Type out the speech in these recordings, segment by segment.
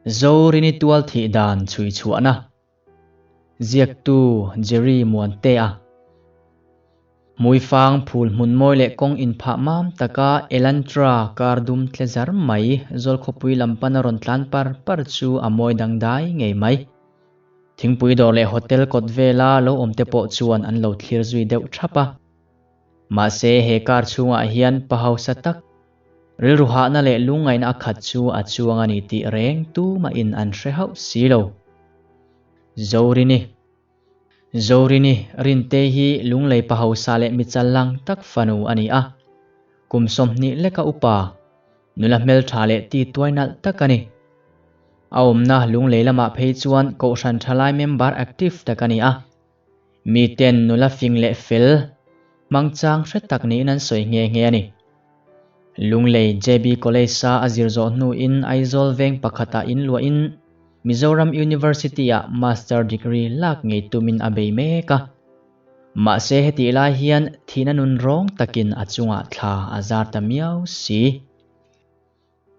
Zorini tual thih dan chhui chhuahna. Ziaktu Jerry Muantea. Hmuifang phul hmun mawi leh kawng inphah mam taka Elantra kar dum tle zar mai Zawlkhawpui lam pana rawn tlan par par chu a mawi dangdai ngei mai. Thingpui dawr leh hotel kawt vela lo awm te pawh chuan an lo thlir zui deuh thap a. Mahse he car chhungah hian pa hausa tak, rilru hahna leh lungngaihna a khat chu a chuang a ni tih reng tumahin an hre hauh si lo. Zorini. Zorini, Rintei hi Lunglei pa hausa leh michal lang tak fanu a ni a. Kum 20 leka upa, nula hmeltha leh ti tuai nalh tak a ni. A awmna Lunglei lamah phei chuan Kohhran thalai member active tak a ni a. Miten nula fing leh fel, hmangchang hre tak niin an sawi nghe nghe a ni. Lunglei JB College-a a zir zawh hnuin Aizawl veng pakhatah inluahin Mizoram University-ah Master degree lak ngei tumin a bei mek a. Mahse hetih lai hian thihna nun rawng takin a chungah thla a zar ta miau si.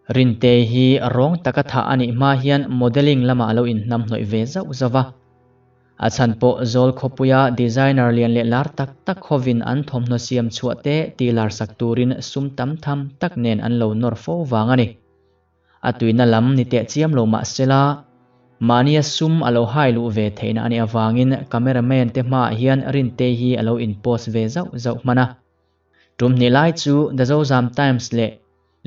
Rinte hi rawng taka thah a nih hma hian modelling lamah a lo inhnamhnawih ve zauh zauh a. A chhan pawh Zawl khawpuia designer lian leh lar tak tak hovin an thawmhnaw siam chhuah te tih lar sak turin sum tam tham tak nen an lo nawr fo vang a ni. A tuina lam ni teh chiam lo mah sela, mahnia sum a lo hai luh ve theihna a nih avangin cameraman te hmaah hian Rintei hi a lo in-post ve zauh zauh hman a. Tum hnih lai chu The Zozam Times leh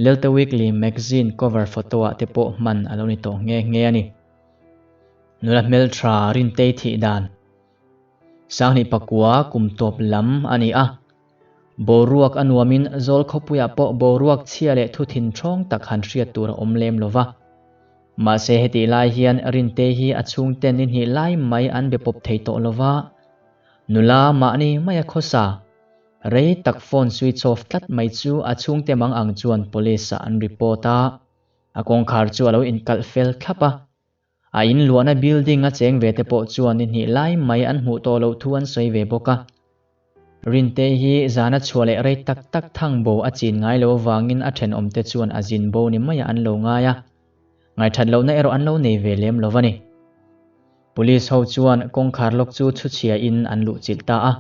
Lelte Weekly Magazine cover photo ah te pawh hman a lo ni tawh nghe nghe a ni. Nula hmeltha Rintei thih dan 2009 kum tawp lam a ni a. Boruak a nuamin Zawl khawpuiah pawh boruak chhia leh thu thin thawng tak han hriat tur a awm lem lo va. Mahse hetih lai hian Rintei hi a chhungten ni hnih lai mai an be pawp thei tawh lo va. Nula mahni maia khawsa. Rei tak phone switch off tlat mai chu a chhungte mang ang chuan police ah an report a, a kawngkhar chu a lo inkalh fel thlap a. A in luahna building a cheng ve te pawh chuan ni hnih lai mai an hmuh tawh loh thu an sawi ve bawk a. Rintei hi zana chhuah leh rei tak tak thang bo a chin ngai lo avangin a thenawm te chuan a zin bo ni maiah an lo ngai a, ngaithat lohna erawh an lo nei ve lem lo a ni. Police ho chuan kawngkhar lawk chu chhuchhia in an luhchilh ta a.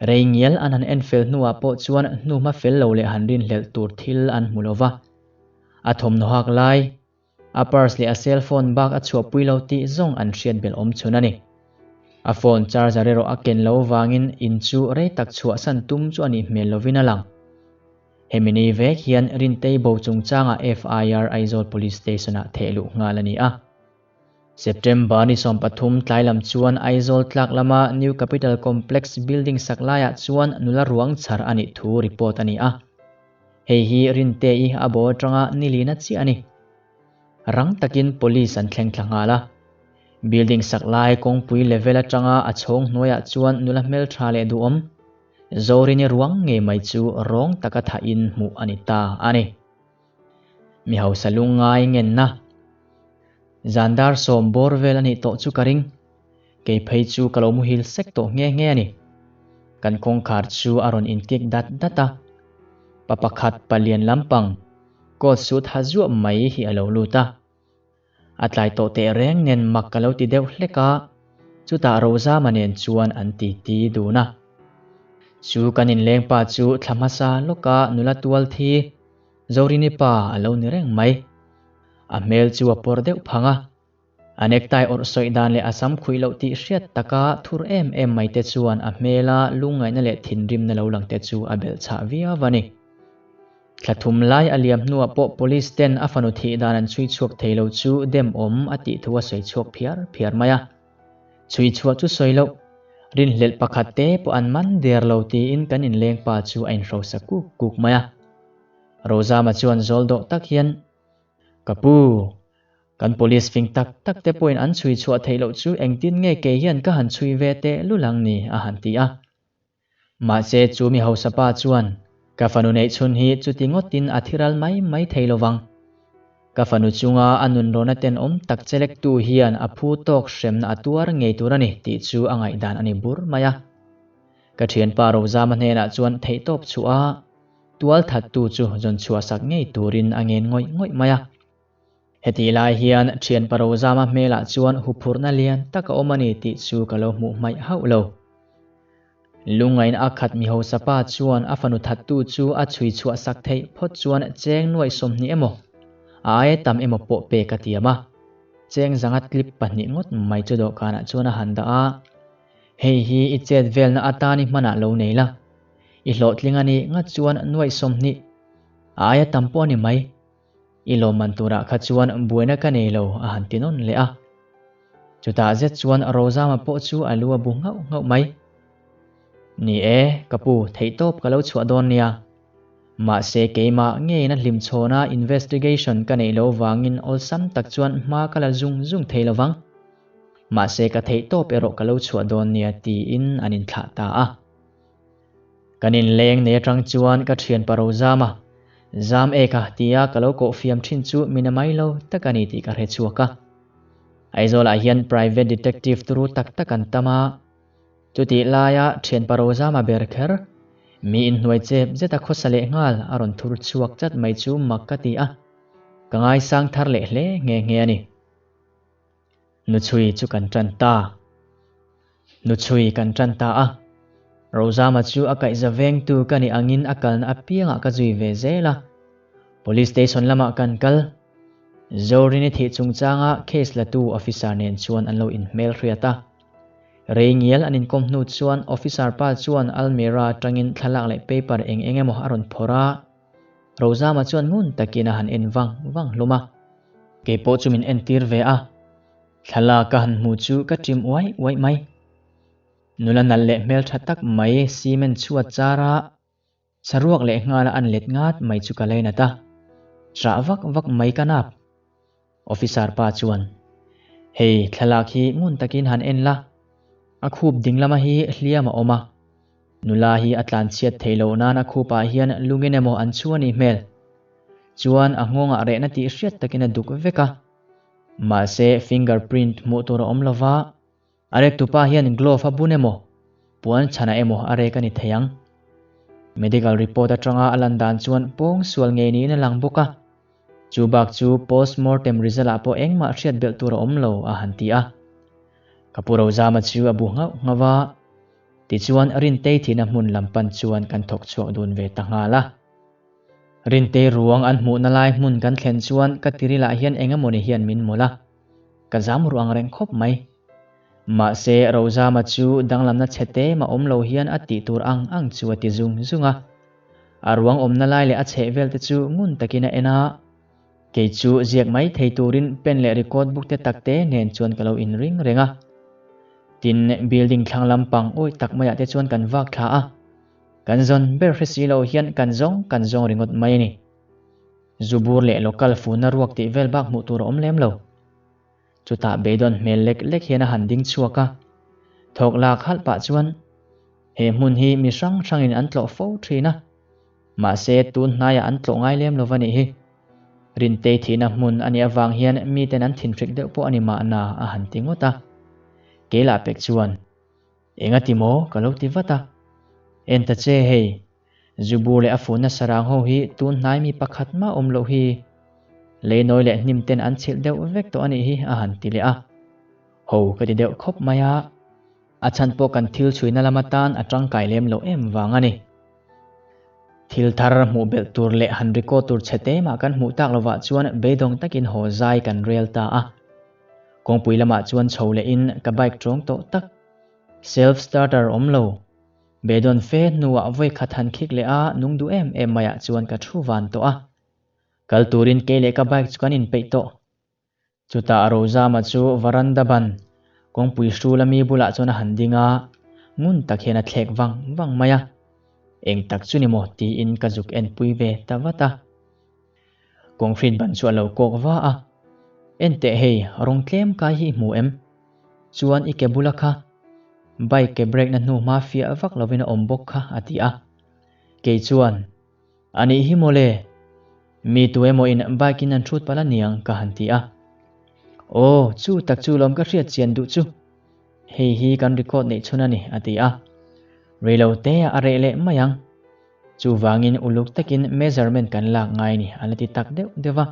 Rei ngial an han en fel hnuah pawh chuan hnuhma fel lo leh han rinhlelh tur thil an hmu lo va. A thawmhnaw hak lai, a purse leh a cell phone bak a chhuahpui lo tih zawng an hriat belh awm chhun a ni. A phone charger erawh a ken lo vangin in chu rei tak chhuahsan tum chu a nih hmel lovin a lang. Hemi ni vek hian Rintei bo chungchangah FIR Aizawl Police Station-ah thehluh nghal a ni a. September ni 13 tlai lam chuan Aizawl tlak lama New Capital Complex building sak laiah chuan nula ruang chhar a nih thu report a ni a. Hei hi Rintei a bo atanga ni lina chiah a ni. Rang takin police an thleng thla nghal a. Building sak lai kawngpui level atanga a chhawng hnuaiah chuan nula hmeltha leh duhawm, Zorini ruang ngei mai chu rawng taka thahin hmuh a ni ta a ni. Mi hausa lungngai ngenna. Zan dar sawm bawr vel a nih tawh chu ka ring. Kei phei chu ka lo muhil sek tawh nghe nghe a ni. Kan kawngkhar chu a rawn inkik dat dat a. Pa pakhat palian lampang coat suit ha zuah mai hi a lo lut a. A tlai tawh teh reng nen mak ka lo ti deuh hlek a, chutah Rozama nen chuan an titi dun a. Chu kan inleng pa chu thla hmasa lawka nula tual thi Zorini pa a lo ni reng mai. A hmel chu a pawr deuh phang a, a necktie awrh sawi dan leh a sam khuih loh tih hriat taka thur em em mai te chuan a hmela lungngaihna leh thinrimna lo lang te chu a belh chhah viau a ni. Thla thum lai a liam hnuah pawh police ten a fanu thih dan an chhui chhuak thei lo chu dem awm a tih thu a sawi chhuak phiar phiar mai a. Chhui chhuah chu sawi loh, rinhlelh pakhat te pawh an man der lo tiin kan inleng pa chu a inhrosa kuk kuk mai a. Rozama chuan zawl dawh tak hian, Ka pu, kan police fing tak tak te pawhin an chhui chhuah theih loh chu engtin nge kei hian ka han chhui ve teh lul ang ni a han ti a. Mahse chu mi hausa pa chuan, Ka fanu neih chhun hi chuti ngawtin a thiral mai mai thei lo vang. Ka fanu chunga a nunrawna tenawm tak chelektu hian a phu tawk hremna a tuar ngei tur a ni tih chu a ngaihdan a ni bur mai a. Ka thianpa Rozama hnenah chuan theihtawp chhuah a, tual thattu chu zawn chhuah sak ngei turin a ngen ngawih ngawih mai a. Hetih lai hian thian Parozama hmelah chuan huphurhna lian tak a awm a ni tih chu ka lo hmuh hmaih hauh lo. Lungain a khat mihausa pa chuan a fanu thattu chu a chhui chhuah sak theih phawt chuan cheng nuaih 20 emaw, a aia tam emaw pawh pek a tiam a. Cheng zanga tlip pahnih ngawt mai chu dawhkanah chuan a han dah a, Hei hi i chet velna atan i hmanah lo nei la, i hlawhtling a nih ngat chuan nuaih 20, a aia tam pawh a ni mai. I lawmman turah kha chuan buaina ka nei lo a han ti nawn leh a. Chutah zet chuan Rozama pawh chu a lu a bu nghauh nghauh mai. Ni e, ka pu, theihtawp ka lo chhuah dawn nia. Mahse keimah ngeiin a hlimchhawna investigation ka neih loh vangin awlsam tak chuan hma ka la zung zung thei lo vang. Mahse ka theihtawp erawh ka lo chhuah dawn nia tiin an inthlah ta a. Kan inleng nei atang chuan ka thianpa Rozama, Zam e ka tia ka lo koh fiam thin chu min a mai lo tak a ni tih ka hre chhuak a. Aizawlah hian private detective turu tak tak an tam a, chutih laia thianpa Rozama ber kher, mi inhnuai chep zeta khawsa leh nghal a rawn thur chhuak chat mai chu mak ka ti a, ka ngaisang thar leh hle nghe nghe a ni. Nuchhui chu kan tan ta. Nuchhui kan tan ta a. Rozama chu a kaihza vengtu ka nih angin a kalna apiangah ka zui ve zel a. Police station lamah kan kal. Zorini thih chungchanga case latu officer nen chuan an lo inhmel hriat a. Rei ngial an inkawm hnu chuan officer pa chuan almirah atangin thlalak leh paper eng eng emaw a rawn phawrh a. Rozama chuan ngun takin a han en vang vang hlawm a. Kei pawh chu min entir ve a, thlalak ka han hmu chu ka ṭim uai uai mai. Nula nalh leh hmelṭha tak mai cement chhuat chara saruak leh nghala an let ngat mai chu ka lainat a, ṭah vak vak mai ka nap. Officer pa chuan, Hei thlalak hi ngun takin han en la, a khup ding lama hi hliam a awm a, nula hi a tlanchhiat theih loh nan a khupah hian lungin emaw an chhu a nih hmel. Chuan a nghawngah rehna tih hriat takin a duk vek a. Mahse finger print hmuh tur a awm lova, a rek tupa hian glove a bun emaw, puan chhanah emaw a rek a ni thei ang. Medical report atanga a lan dan chuan pawng sual ngei niin a lang bawk a. Chu bak chu post mortem result ah pawh engmah hriat belh tur a awm lo a han ti a. Ka pu Rozama chu a bu nghauh nghauh a. Tichuan Rintei thihna hmun lam pan chuan kan thawk chhuak dun ve ta nghal a. Rintei ruang an hmuhna lai hmun kan thlen chuan ka tirilah hian eng emawni hian min mawlh a, ka zam ruh ang reng khawp mai. Mahse, Rozama chu danglamna chhe te mah awm lo hian a tih tur ang ang chu a ti zung zung a. A ruang awmna lai leh a chheh vel te chu ngun takin a en a. Kei chu ziak mai thei turin pen leh record book te tak te nen chuan ka lo inring reng a. Tin, building thlang lampang awih tak maiah te chuan kan vak thla a. Kan zawn ber hre si lo hian kan zawng kan zawng ringawt mai a ni. Zubur leh local funa ruak tih vel bak hmuh tur a awm lem lo. Chutah beidawn hmel lek lek hian a han ding chhuak a. Thawk lak halh pah chuan he hmun hi mi hrang hrangin an tlawh fo thin a. Mahse tun hnaiah an tlawh ngai lem lo va nih hi. Rintei thihna hmun a nih avang hian miten an thinhrik deuh pawh a ni mahna a han ti ngawt a. Keilah pek chuan. Engati maw? Ka lo ti vat a. En ta che hei, Zubur leh a fun nasa rang ho hi tun hnai mi pakhat mah awm loh hi. Leinawi leh hnim ten an chhilh deuh vek tawh a nih hi a han ti leh a. Ho ka ti deuh khawp mai a. A chhan pawh kan thil chhuina lam atan a tangkai lem loh em vang a ni. Thil thar hmuh belh tur leh han record tur chhe te mah kan hmuh tak lovah chuan beidawng takin haw zai kan rel ta a. Kawngpui lamah chuan chho lehin ka bike tawng tawh tak. Self starter awm lo. Beidawn fe hnuah vawi khat han khik leh a nung duh em em maiah chuan ka thu van tawh a. Kal turin kei leh ka bike chu kan inpeih tawh. Chutah Rozama chu varanda ban kawngpui hrul ami bulah chuan a han ding a, ngun tak hian a thlek vang vang mai a. Eng tak chu ni maw tiin ka zuk enpui ve ta vat a. Concrete ban chu a lo kawk va a, Enteh hei, rawng tlem kai hi i hmu em? Chuan i ke bula kha, bike ke brake na hnu hma fiah vak lovin a awm bawk kha a ti a. Kei chuan, A nih hi mawle, mi tu emaw in bike in an hrut palh a niang ka han ti a. Aw, chu tak chu lawm ka hriat chian duh chu. Hei hi kan record neih chhun a ni a ti a. Reilo te a reh leh mai ang. Chuvangin uluk takin measurement kan lak ngai ni a la ti tak deuh deuh va.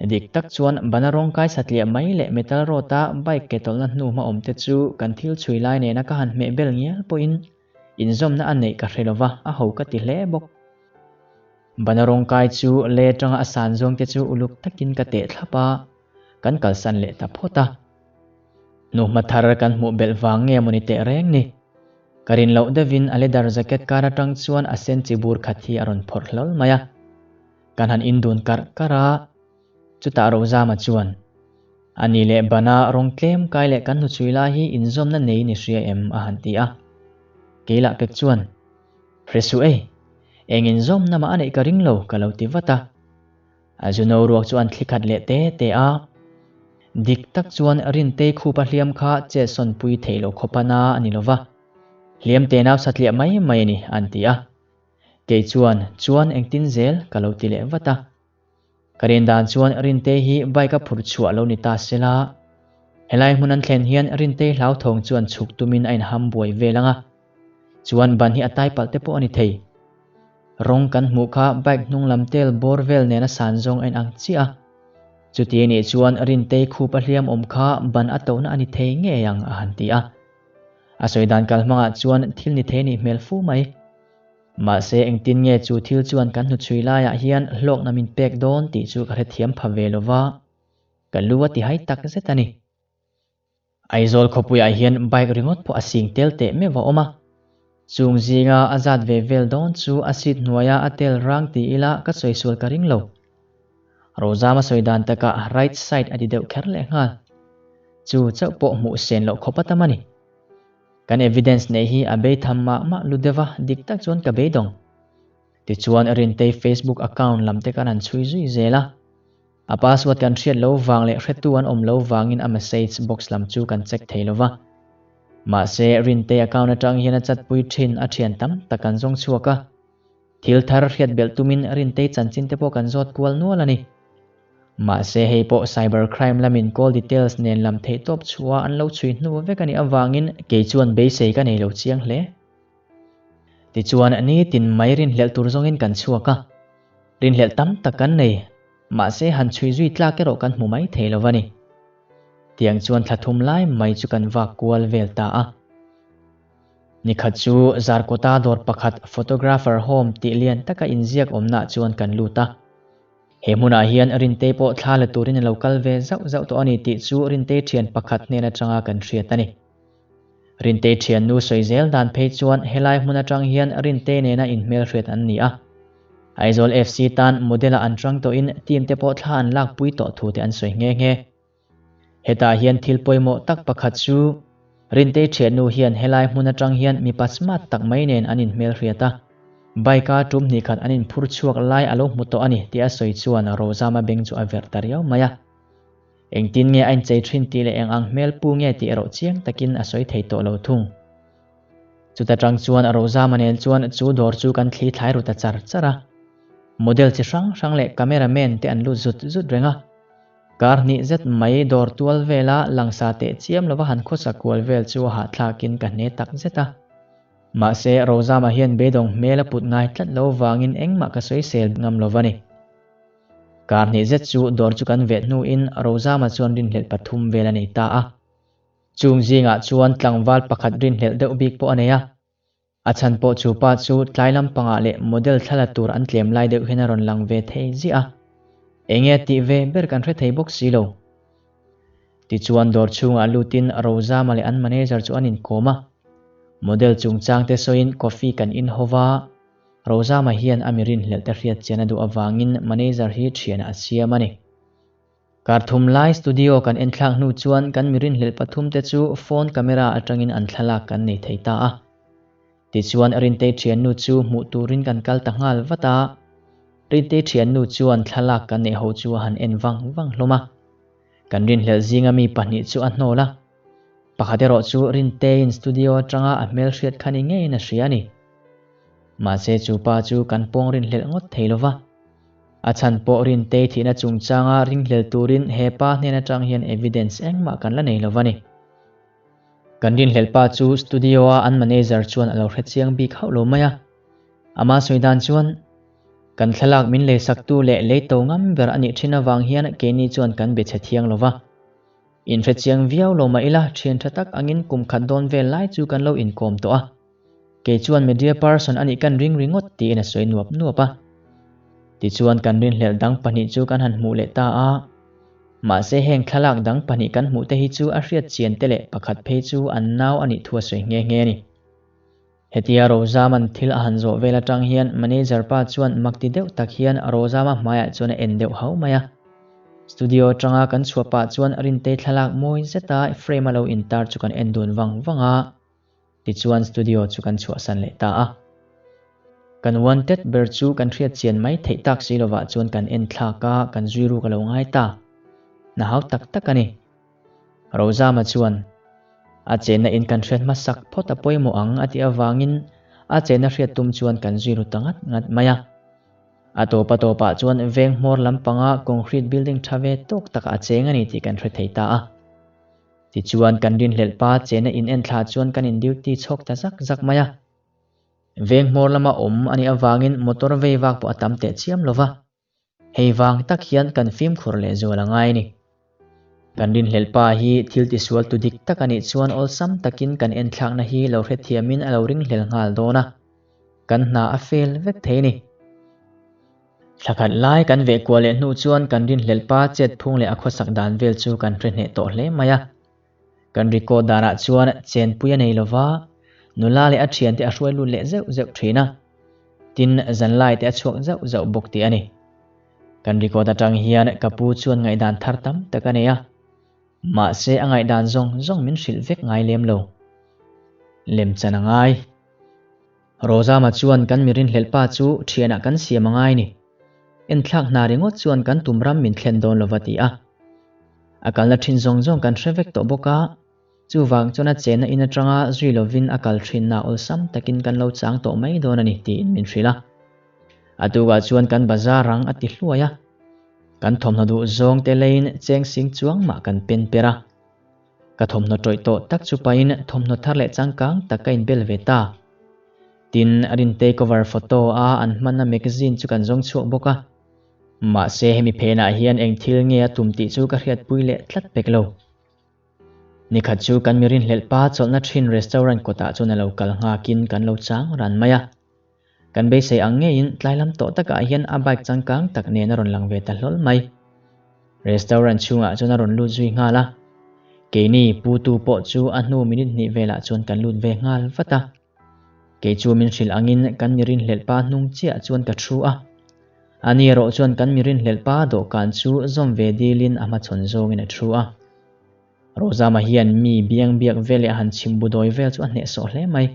Dik tak chuan bana rawng kai satliah mai leh metal rod a bike ke tawlhna hnu hma awm te chu kan thil chhui lai nena ka han hmeh bel ngial pawhin inzawmna a neih ka hre lova, a ho ka ti hle bawk. Bana rawng kai chu le atanga a san zawng te chu uluk takin ka teh thlap a, kan kalsan leh ta phawt a. Hnuhma thar kan hmuh belh vang nge mawni teh reng ni? Ka rin loh deuhin a leather jacket kar atang chuan a sen chi bur khat hi a rawn phawrh hlawl mai a. Kan han indun karh karh a, chutah Rozama chuan, A ni leh bana rawng tlem kai leh kan hnuchhui lai hi inzawmna nei ni hria em? a han ti a. Keilah pek chuan, Hre suh ei, eng inzawmna mah a neih ka ring lo ka lo ti vat a. A zu no ruak chu an thli khat leh te te a. Dik tak chuan Rintei khupa hliam kha chetsawnpui theih loh khawpa na a ni lo va. Hliam te nau satliah mai mai a ni, an ti a. Kei chuan, Chuan engtin zel? ka lo ti leh vat a. Ka rin dan chuan Rintei hi bike a phur chhuah lo ni ta se la. Helai hmun an thlen hian Rintei hlauthawng chuan chhuk tumin a inham buai vel ang a. Chuan ban hi a tai palh te pawh a ni thei. Rawng kan hmuh kha bike hnung lam tel bawr vel nena san zawng a inang chiah a. Chuti a nih chuan Rintei khupa hliam awm kha ban a tohna a ni thei ngei ang a han ti a. A sawi dan kal hmangah chuan thil ni thei nih hmel fu mai. Mahse engtin nge chu thil chuan kan hnuchhui laiah hian hlawkna min pek dawn tih chu ka hrethiam pha ve lova, ka lu a ti hai tak zet a ni. Aizawl khawpuiah hian bike ringawt pawh a sing tel teh meuh a awm a. Chung zinga a zat ve vel dawn chu a seat hnuaia a tel rang ti ila ka sawi sual ka ring lo. Rozama sawi dan takah right side a ti deuh kher leh nghal. Chu chauh pawh hmuh sen loh khawp a tam a ni. Kan evidence neih hi a bei tham mah mah lu deuh a, dik tak chuan ka beidawng. Tichuan Rintei Facebook account lam te kan han chhui zui zel a. A password kan hriat lo vang leh hretu an awm lo vangin a message box lam chu kan check thei lo va. Mahse, Rintei account atang hian a chatpui thin a thian tam tak kan zawng chhuak a. Thil thar hriat belh tumin Rintei chanchin te pawh kan zawt kual nual a ni. Mahse, hei pawh cyber crime lamin call details nen lam theih tawp chhuah an lo chhui hnu vek a nih avangin kei chuan beisei ka nei lo chiang hle. Tichuan, nitin mai rinhlelh tur zawngin kan chhuak a. Rinhlelh tam tak kan nei, mahse han chhui zui tlak erawh kan hmu mai thei lo va ni. Tiang chuan thla thum lai mai chu kan vak kual vel ta a. Nikhat chu Zarkawta dawr pakhat Photographer Home tih lian taka inziak awmnaah chuan kan lut a. He hmunah hian Rintei pawh thla la turin a lo kal ve zauh zauh tawh a ni tih chu Rintei thian pakhat hnen atanga kan hriat a ni. Rintei thiannu sawi zel dan phei chuan helai hmun atang hian Rintei nena inhmelhriat an ni a. Aizawl FC tan model-a an chang tawhin team te pawh thla an lakpui tawh thu te an sawi nghe nghe. Hetah hian thil pawimawh tak pakhat chu Rintei thiannu hian helai hmun atang hian mipa smart tak mai nen an inhmelhriat a. Bike-a tum hnih khat an inphur chhuak lai a lo hmu tawh a ni tih a sawi chuan Rozama beng chu a verh ta riau mai a. Engtin nge a inchei thin tih leh eng ang hmel pu nge tih erawh chiang takin a sawi thei tawh lo thung. Chuta tang chuan Rozama nen chuan chu dawr chu kan thli thlai ru ta char char a. Model chi hrang hrang leh camera man te an lut zut zut reng a. Kar hnih zet mai dawr tual vela langsa teh chiam lova han khawsa kual vel chu a hahthlakin ka hne tak zet a. Mahse Rozama hian beidawng hmel a put ngai tlat lo vangin engmah ka sawisel ngam lo va ni. Kar hnih zet chu dawr chu kan veh hnuin Rozama chuan rinhlelh pathum vel a nei ta a. Chung zingah chuan tlangval pakhat rinhlelh deuh bik pawh a nei a. A chhan pawh chu pa chu tlai lampangah leh model thla la tur an tlem lai deuh hian a rawn lang ve thei ziah a. Enge a tih ve ber kan hre thei bawk si lo. Tichuan dawr chhungah lutin Rozama leh an manager chu an inkawm a. Model chungchang te sawiin coffee kan in ho va. Rozama hian a mi rinhlelh te hriat chian a duh avangin manager hi thianah a siam a ni. Kar thum lai studio kan en thlak hnu chuan kan mi rinhlelh pathum te chu phone camera atangin an thlalak kan nei thei ta a. Tichuan Rintei thiannu chu hmuh turin kan kal ta nghal vat a. Rintei thiannu chuan thlalak kan neih ho chu a han en vang vang hlawm a. Kan rinhlelh zinga mi pahnih chu a hnawl a. Pakhat erawh chu Rinteiin studio atanga a hmelhriat kha ni ngeiin a hria a ni. Mahse chu pa chu kan pawng rinhlelh ngawt thei lo va. A chhan pawh Rintei thihna chungchanga ringhlel turin he pa hnen atang hian evidence engmah kan la nei lo va ni. Kan rinhlelh pa chu studio-a an manager chuan a lo hre chiang bik hauh lo mai a. Ama sawi dan chuan. Kan thlalak min leisaktu leh lei to ngam ber a nih thin avang hian keini chuan kan be chhe thiang lo va. Inhrechiang viau lo mah ila thian tha tak angin kum khat dawn vel lai chu kan lo inkawm tawh a. Kei chuan media person a nih kan ring ringawt tiin a sawi nuap nuap a. Tichuan kan rinhlelh dang pahnih chu kan han hmuh leh ta a. Mahse heng thlalak dang pahnih kan hmuh te hi chu a hriat chian te leh pakhat phei chu an nau a nih thu a sawi nghe nghe a ni. Hetia Rozaman thil a han zawh vel atang hian manager pa chuan makti deuh tak hian Rozama hmaiah chuan a en deuh hau mai a. Studio atanga kan chhuah pah chuan Rintei thlalak mawi zeta frame a lo intar chu kan en dun vang vang a. Tichuan studio chu kan chhuahsan leh ta a. Kan wanted ber chu kan hriat chian mai theih tak si lovah chuan kan en thlak a, kan zui ruk a lo ngai ta. Na hau tak tak a ni. Rozama chuan, A chenna in kan hriat hmasak phawt a pawimawh ang a tih avangin a chenna hriat tum chuan kan zui ru ta ngat ngat mai a. A tawp a tawpah chuan veng hmawr lampanga concrete building tha ve tawk takah a cheng a ni tih kan hre thei ta a. Tichuan kan rinhlelh pa chenna in en thla chuan kan in duty chhawk ta zak zak mai a. Veng hmawr lama awm a nih avangin motor vei vak pawh a tam teh chiam lo va. Hei vang tak hian kan fimkhur leh zual a ngai a ni. Kan rinhlelh pa hi thil tisual tu dik tak a nih chuan awlsam takin kan enthlakna hi lo hrethiamin a lo ringhlel nghal dawn a, kan hna a fail vek thei a ni. Thla khat lai kan veh kuah leh hnu chuan kan rinhlelh pa chet phung leh a khawsak dan vel chu kan hre hneh tawh hle mai a. Kan record danah chuan chenpui a nei lova, nula leh a thiante a hruai lut leh zeuh zeuh thin a. Tin, zanlai te a chhuak zauh zauh bawk tih a ni. Kan record atang hian ka pu chuan ngaihdan thar tam tak a nei a. Mahse a ngaihdan zawng zawng min hrilh vek ngai lem lo. Lemchan a ngai. Rozama chuan kan mi rinhlelh pa chu thianah kan siam a ngai ni. Enthlak hna ringawt chuan kan tum ram min thlen dawn lova ti a. A kalna thin zawng zawng kan hre vek tawh bawk a. Chuvang chuan a chenna in atanga zui lovin a kal thinna awlsam takin kan lo chang tawh mai dawn a ni tiin min hrilh a. A tukah chuan kan bazar ang a ti hluai a. Kan thawmhnaw duh zawng te leiin cheng sing chuang mah kan pen per a. Ka thawmhnaw tawih tawh tak chu pahin thawmhnaw thar leh changkang tak ka inbel ve ta. Tin, Rintei cover photo a an hmanna magazine chu kan zawng chhuak bawk a. Mahse hemi phenah hian eng thil nge a tum tih chu ka hriatpui leh tlat pek lo. Nikhat chu kan mi rinhlelh pa chawlhna thin restaurant kawtah chuan a lo kal nghakin kan lo chang ran mai a. Kan beisei ang ngeiin tlai lam tawh takah hian a bike changkang tak nen a rawn lang ve ta hlawl mai. Restaurant chhungah chuan a rawn lut zui nghal a. Keini putu pawh chu a hnu minute hnih velah chuan kan lut ve nghal vat a. Kei chu min hrilh angin kan mi rinhlelh pa hnung chiah chuan ka thu a. Ani erawh chuan kan mi rinhlelh pa dawhkan chu zawm ve dilin a hmachhawn zawngin a thu a. Rozama hian mi biang biak vel leh a han chhim bu dawi vel chu a hnehsawh hle mai.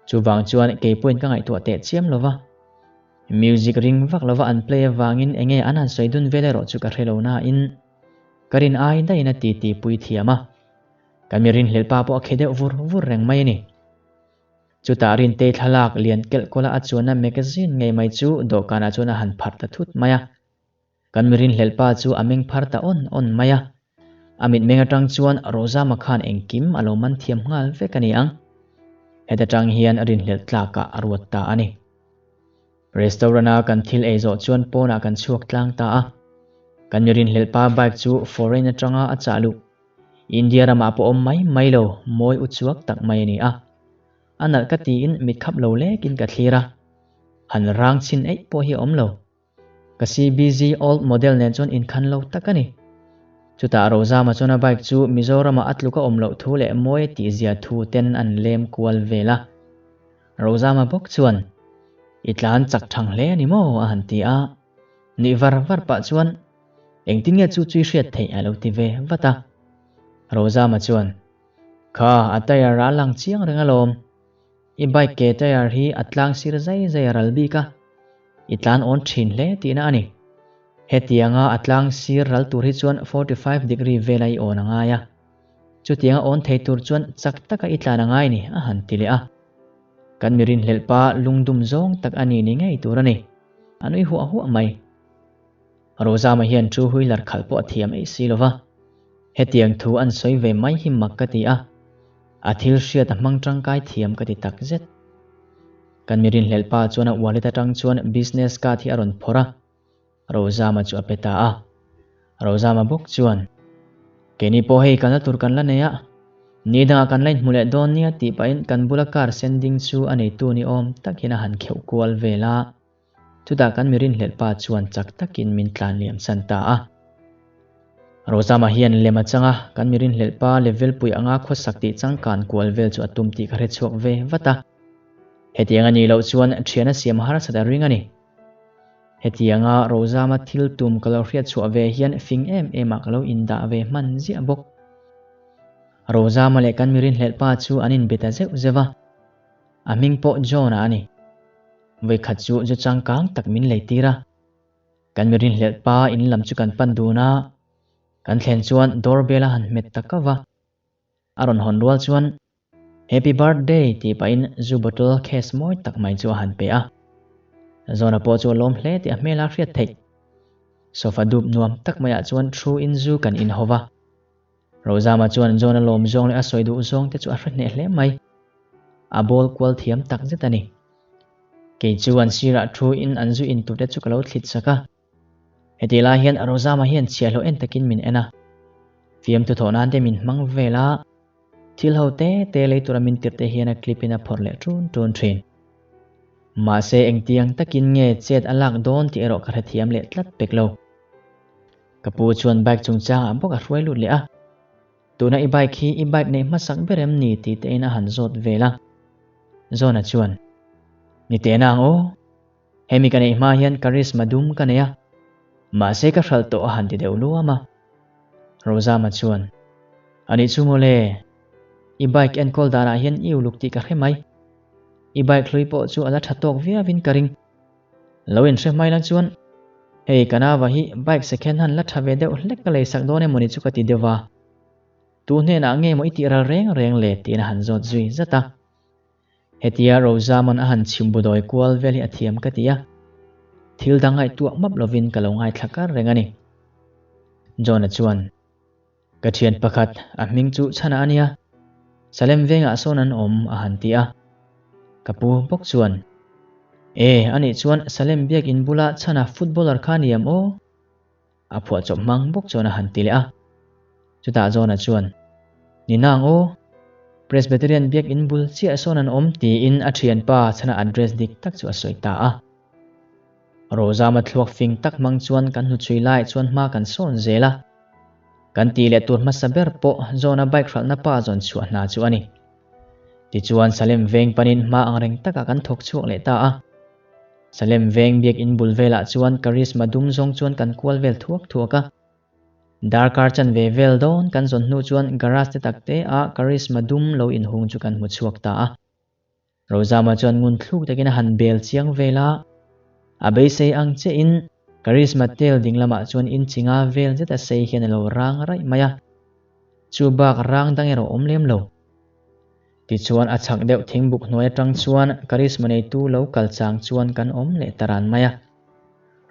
Chuvang chuan kei pawhin ka ngaihtuah teh chiam lo va. Music ring vak lova an play avangin enge an han sawi dun vel erawh chu ka hre lo nain ka rin ai daihin a titi pui thiam a. Kan mi rinhlelh pa pawh a khe deuh vur vur reng mai a ni. Chutah Rintei thlalak lian kelh kawla a chuanna magazine ngei mai chu dawhkanah chuan a han pharh ta thut mai a. Kan mi rinhlelh pa chu a meng phar ta awn awn mai a. A mitmeng atang chuan Rozama khan engkim a lo man thiam nghal vek a ni ang. Heta tang hian rinhlelh tlakah a ruat ta a ni. Restaurant-a kan thil ei zawh chuan pawnah kan chhuak tlang ta a. Kan mi rinhlelh pa bike chu foreign atanga a chah luh. India ramah pawh awm mai mai lo, mawi uchuak tak mai a ni a. A nalh ka tiin mit khap lo lekin ka thlir a. Han rang chhin eih pawh hi a awm lo. Ka CBZ old model nen chuan inkhan lo tak a ni. Chutah Rozama chuan a bike chu Mizorama a tluk a awm loh thu leh mawi a tihzia thu ten an lem kual vel a. Rozama bawk chuan, I tlan chak thang hle a ni maw? a han ti a. Nuih var var pah chuan, Engtin nge chu chu i hriat theih? a lo ti ve vat a. Rozama chuan, Kha, a tyre a lang chiang reng alawm. I bike ke tyre hi a tlang sir zai zai a ral bik a, i tlan awn thin hle tihna a ni. Hetianga a tlang sir ral tur hi chuan 45 degree vela i awn a ngai a. Chutianga awn thei tur chuan chak taka i tlan a ngai ni, a han ti leh a. Kan mi rinhlelh pa lungdum zawng tak a ni ni ngei tur a ni. A nui huah huah mai. Rozama hian two wheeler khalh pawh a thiam eih si lo va. Hetiang thu an sawi ve mai hi mak ka ti a, a thil hriat a hmang tangkai thiam ka ti tak zet. Kan mi rinhlelh pa chuan a wallet atang chuan business card hi a rawn phawrh a, Rozama chu a pe ta a. Rozama bawk chuan, Keini pawh hei kalna tur kan la nei a, ni dangah kan la inhmu leh dawn nia tih pahin kan bula car sending chu a neitu ni awm tak hian a han kheuh kual vel a. Chutah kan mi rinhlelh pa chuan chak takin min tlan liam san ta a. Rozama hian lem a chang a, kan mi rinhlelh pa level pui anga khawsak tih changkan kual vel chu a tum tih ka hre chhuak ve vat a. Hetiang a nih loh chuan thian a siam harsat a ring a ni. Hetianga Rozama thil tum ka lo hriat chhuah ve hian fing em em ah ka lo indah ve hman ziah bawk. Rozama leh kan mi rinhlelh pa chu an inbe ta zeuh zeuh a. A hming pawh John-a a ni. Vawikhat chu zu changkang tak min lei tir a. Kan mi rinhlelh pa in lam chu kan pan dun a. Kan thlen chuan doorbell a han hmet ta kau va. A rawn hawn rual chuan Happy birthday tih pahin zu bottle case mawi tak mai chu a han pe a. Zona pawh chu a lawm hle tih a hmel a hriat theih. Sofa dup nuam tak maiah chuan thu in zu kan in ho va. Rozama chuan John-a lawm zawng leh a sawi duh zawng te chu a hre hneh hle mai. A bawl kual thiam tak zet a ni. Kei chu an sirah thu in an zu in tur te chu ka lo thlit sak a. Hetih lai hian Rozama hian chhiahhlawh en takin min en a. Fiamthu thawh nan te min hmang vel a, thil ho te te lei tura min tirh te hian a clip in a phawrh leh ṭun ṭun ṭhin. Mahse engtiang takin nge chet a lak dawn tih erawh ka hrethiam leh tlat pek lo. Ka pu chuan bike chungchangah bawk a hruai lut leh a, Tuna i bike hi i bike neih hmasak ber em ni tih te in a han zawt vel a. Zawna chuan, Ni teh nang aw, hemi ka neih hma hian Karizma dum ka nei a, mahse ka hralh tawh a han ti deuh luam a. Rozama chuan, Anih chu mawle, i bike enkawl danah hian i uluk tih ka hre mai. I bike hlui pawh chu a la tha tawk viauin ka ring. Lo inhre hmai lang chuan, Hei ka nava hi bike second hand la tha ve deuh hlek ka lei sak dawn emawni chu ka ti deuh va. Tu hnenah nge maw i tih ral reng reng le tiin a han zawt zui zat a. Hetia Rosamond a han chhim budawi kual vel hi a thiam ka ti a. Thil dang ngaihtuah map lovin ka lo ngaithla kar reng a ni. John-a chuan, Ka thian pakhat, a hming chu chhana a nia. Salem vengah sawn an awm, a han ti a. Ka pu bawk chuan, E, anih chuan Salem biakin bula chhana footballer kha ni em aw? A phuahchawp hmang bawk chuan a han ti leh a. Chutah John-a chuan, Ni nang aw, Presbyterian biakin bul chiah sawn an awm, tiin a thianpa chhana address dik tak chu a sawi ta a. Rozama thluak fing tak hmang chuan kan hnuchhui laiah chuan hma kan sawn zel a. Kan tih leh tur hmasa ber pawh John-a bike hralhna pa zawn chhuah hna chu a ni. Tichuan Salem veng panin hma angreng takah kan thawk chhuak leh ta a. Salem veng biakin bul velah chuan Karisma dum zawng chuan kan kual vel thuak thuak a. Darkar chanve vel dawn kan zawn hnu chuan garage te tak te ah Karisma dum lo inhung chu kan hmu chhuak ta a. Rozama chuan ngun thluk takin a han bel chiang vel a, a beisei ang chiahin Karisma tel ding lamah chuan inchhinga vel zet a sei hian a lo rang raih mai a, chu bak rang dang erawh awm lem lo. Tichuan a chhak deuh thingbuk hnuai atang chuan Karisma neitu lo kal chang chuan kan awm leh ta ran mai a.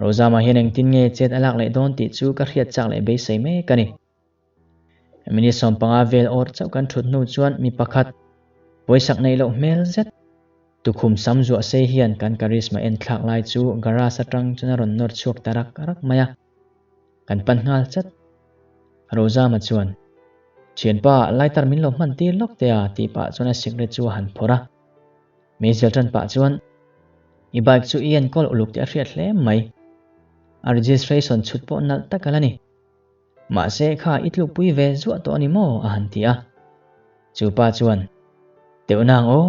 Rozama hian engtin nge chet a lak leh dawn tih chu ka hriat chak leh beisei mek a ni. Minute 15 vel awr chauh kan thut hnu chuan mi pakhat pawisak neih loh hmel zet tukhum sam zuah sei hian kan Karisma en thlak lai chu garage atang chuan a rawn nawr chhuak ta rak rak mai a. Kan pan nghal chat. Rozama chuan, Thianpa, lighter min lo hman tir lawk teh a tih pah chuan a cigarette chu a han phawrh a. Meizial tan pah chuan, I bike chu i enkawl uluk tih a hriat hle mai. A registration chhut pawh nalh tak a la ni. Mahse kha i tlukpui ve zuah tawh a ni maw? a han ti a. Chu pa chuan, Teuh nang aw,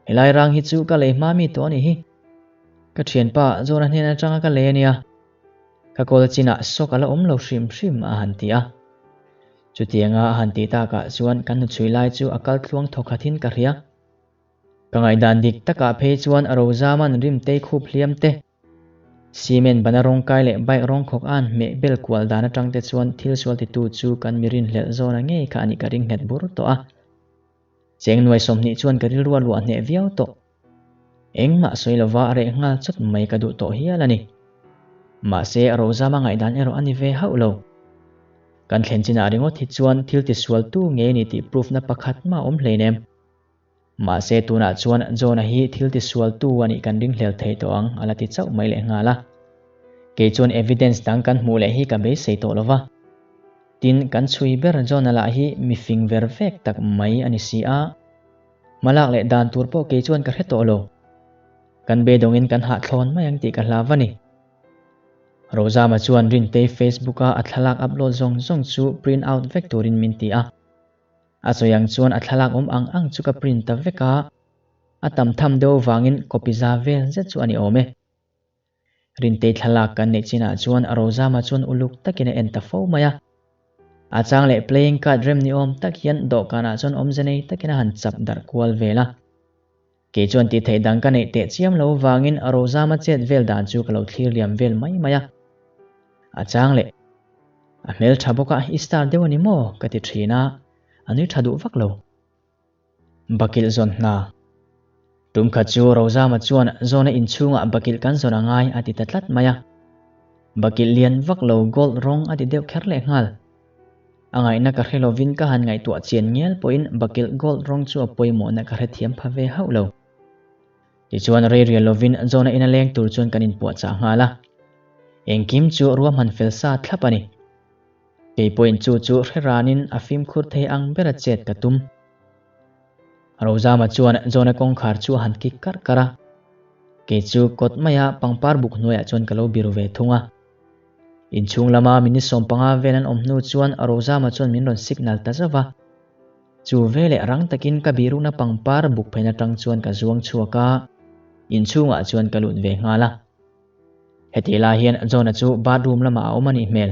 helai rang hi chu ka lei hma mi tawh a nih hi. Ka thianpa John-a hnen atanga ka lei a nia. Ka kawl chinah sawk a la awm lo hrim hrim a han ti a. Chutianga a han tih takah chuan kan hnuchhui lai chu a kal thluang thawkhatin ka hria. Ka ngaihdan dik takah phei chuan Rozaman rimtei khup hliam te, Cement bana rawng kai leh bike rawng khawk a an hmeh bel kual dan atang te chuan thil sual titu chu kan mi rinhlelh zawna ngei kha a nih ka ring nghet bur tawh a. Cheng nuai 20 chuan ka rilru a luah hneh viau tawh. Engmah sawi lova a reh nghal chawt mai ka duh tawh hial a ni. Mahse Rozama ngaihdan erawh a ni ve hauh lo. Kan thlen chinah ringawt hi chuan thil tisual tu ngei a ni tih proof na pakhat mah a awm hleinem. Mahse tunah chuan John-a hi thil tisualtu a nih kan ringhlel thei tawh ang a la ti chauh mai leh nghal a. Kei chuan evidence dang kan hmuh leh hi ka beisei tawh lo va. Tin, kan chhui ber John-a lah hi mi fing ver vek tak mai a ni si a. Hmalak leh dan tur pawh kei chuan ka hre tawh lo. Kan beidawngin kan hahthlawn mai ang tih ka hlau a ni. Rozama chuan Rintei Facebook-a a thlalak upload zawng zawng chu print out vek turin min ti a. A sawi ang chuan a thlalak awm ang ang chu ka print ta vek a, a tam tham deuh vangin copy za vel zet chu a ni awm e. Rintei thlalak kan neih chinah chuan Rozama chuan uluk takin a en ta fo mai a. A chang leh playing card rem ni awm tak hian dawhkanah chuan awmze nei takin a han chap darh kual vel a. Kei chuan tih theih dang ka neih teh chiam lo vangin Rozama chet vel dan chu ka lo thlir liam vel mai mai a. A chang leh, A hmel tha bawk a, i star deuh a ni maw? ka ti thin a, a nui tha duh vak lo. Bakilh zawn hna. Tum khat chu Rozama chuan zawna inchhungah bakilh kan zawn a ngai a ti ta tlat mai a. Bakilh lian vak lo gold rawng a ti deuh kher leh nghal. A ngaihna ka hre lovin ka han ngaihtuah chian ngial pawhin bakilh gold rawng chu a pawimawhna ka hrethiam pha ve hauh lo. Tichuan rei rial lovin John-a ina leng tur chuan kan inpuahchah nghal a. Engkim chu ruahman fel sa thlap a ni. Kei pawhin chu chu hre ranin a fimkhur thei ang bera chet ka tum. Rozama chuan John-a kawngkhar chu a han kik karh karh a. Kei chu kawt maia pangpar buk hnuaiah chuan ka lo biru ve thung a. Inchhung lama minute 15 vel an awm hnu chuan Rozama chuan min rawn signal ta zauh va. Chu veleh rang takin ka birukna pangpar buk phen atang chuan ka zuang chhuak a, inchhungah chuan ka lut ve nghal a. Hetih lai hian John-a chu bathroom lamah a awm a nih hmel.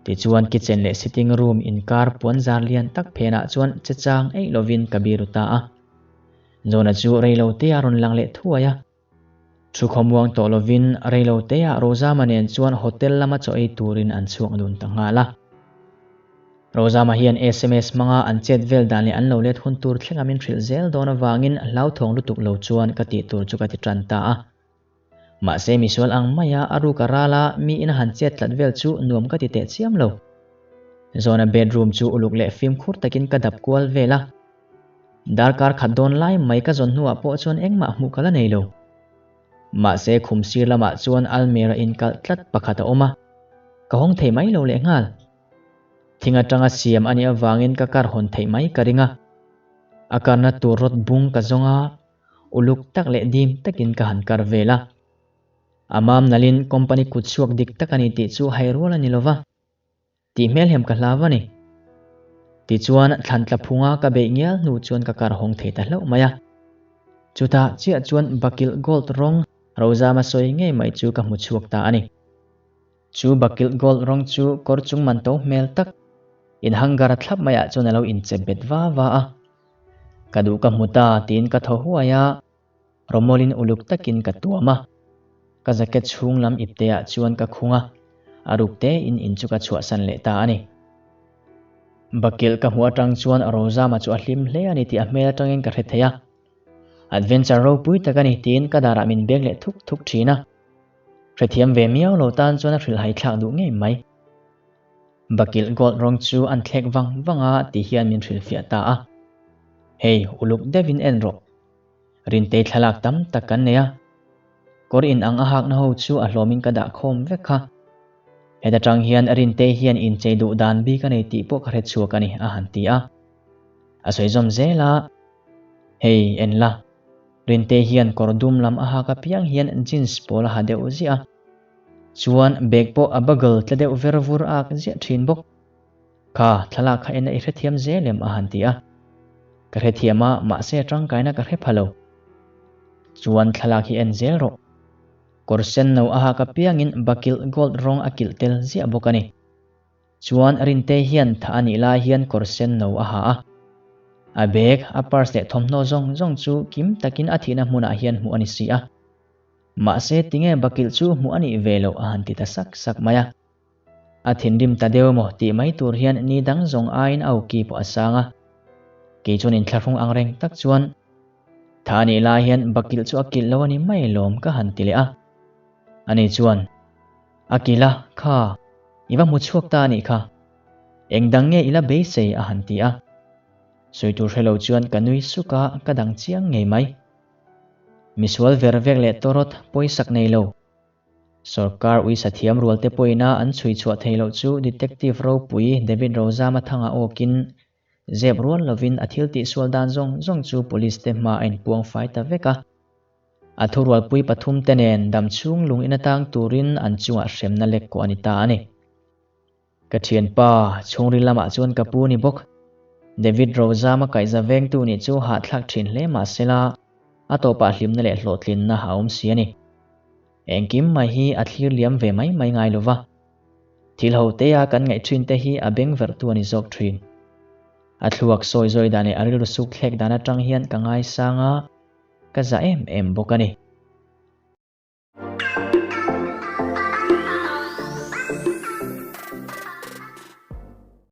Tichuan kitchen leh sitting room inkar puan zar lian tak phenah chuan che chang eih lovin ka biru ta a. John-a chu reilote a rawn lang leh thuai a. Thu khawmuang tawh lovin reiloteah Rozama nen chuan hotel lama chaw ei turin an chhuak dun ta nghal a. Rozama hian sms hmanga an chet vel dan leh an lo let hun tur thlenga min hrilh zel dawn avangin hlauthawng lutuk lo chuan ka tih tur chu ka ti tan ta a. Mahse misual ang maia a ruk a ral a, miin a han chet tlat vel chu nuam ka ti teh chiam lo. Zawna bedroom chu uluk leh fimkhur takin ka dap kual vel a. Darkar khat dawn lai mai ka zawn hnuah pawh chuan engmah hmuh ka la nei lo. Mahse khum sir lamah chuan almirah inkalh tlat pakhat a awm a, ka hawng thei mai lo lehnghal. Thing atanga siam a nih avangin ka kar hawn theih mai ka ring a. A karna tur rawt bung ka zawng a, uluk tak leh dim takin ka han kar vel a. A mam nalhin company kut chhuak dik tak a ni tih chu hai rual a ni lova. Tih hmelhem ka hlau a ni. Tichuan, thlan tla phunga ka beih ngial hnu chuan ka kar hawng thei ta hlauh mai a. Chutah chiah chuan bakilh gold rawng Rozama sawi ngei mai chu ka hmu chhuak ta a ni. Chu bakilh gold rawng chu kawr chung man to hmel tak, in hangar thlap maiah chuan a lo inchep bet va va a. Ka duh ka hmu ta tiin ka thaw huai a. Rawmawlin uluk takin ka tuam a, ka jacket chhung lam ipteah chuan ka khung a, a ruk tein in chu ka chhuahsan leh ta a ni. Bakilh ka hmuh atang chuan Rozama chu a hlim hle a ni tih a hmel atangin ka hre thei a. Adventure ropui tak a ni tiin ka darah min beng leh thuk thuk thin a. Hrethiam ve miau lo tan chuan a hrilhhai thlak duh ngei mai. Bakilh gold rawng chu an thlek vang vang a ti hian min hrilhfiah ta a. Hei, uluk deuhin en rawh. Rintei thlalak tam tak kan nei a, kawr in ang a hakna ho chu a hlawmin ka dah khawm vek kha. Heta tang hian Rintei hian inchei duh dan bik a nei tih pawh ka hre chhuak a ni, a han ti a. A sawi zawm zel a, Hei, en la, Rintei hian kawr dum lam a hak apiang hian jeans pawl a ha deuh ziah a, chuan bag pawh a bugle tla deuh ver vur ak ziah thin bawk. Kha, thlalak kha en a i hrethiam zel em? a han ti a. Ka hrethiam a, mahse a tangkaina ka hre pha lo. Chuan thlalak hi en zel rawh. Kawr sen no a hak apiangin bakilh gold rawng a kilh tel ziah bawk a ni. Chuan Rintei hian tha a nih lai hian kawr sen no a ha a. A bag, a purse leh thawmhnaw zawng zawng chu kim takin a thihna hmunah hian hmuh a ni si a. Mahse tinge bakilh chu hmuh a nih ve loh a han ti ta sak sak mai a. A thinrim ta deuh maw tih mai tur hian ni dang zawng aiin a awki pawh a sang a. Kei chuan inthlahrung ang reng tak chuan, Tha a nih lai hian bakilh chu a kilh lo a ni mai lawm ka han ti leh a. Ani chuan, A kilh a, kha, i va hmu chhuak ta a nih kha. Eng dang nge i la beisei a han ti a. Sawi tur hre lo chuan ka nui suk a, ka dang chiang ngei mai. Misual ver vek leh tawrawt pawisak nei lo. Sorkar uisa thiam rual te pawhin a an chhui chhuah thei loh chu Detective ropui David Rozama thanga awkin zep rual lovin a thil tihsual dan zawng zawng chu Police te hma a inpuang fai ta vek a. A thurualpui pathum te nen damchhung lung in atang turin an chungah hremna lek kawh a ni ta a ni. Ka thianpa, chhungril lamah chuan ka pu ni bawk. David Rozama kaihza vengtu nih chu hahthlak thin hle mah sela, a tawpah hlimna leh hlawhtlinna a awm si a ni. Engkim mai hi a thlir liam ve mai mai ngai lova. Thil ho tea kan ngaih thin te hi a beng verhtu a ni zawk thin. A thluak sawi zawi dan leh a rilru suk thlek dan atang hian ka ngaisang a, ka za em em bawk a ni.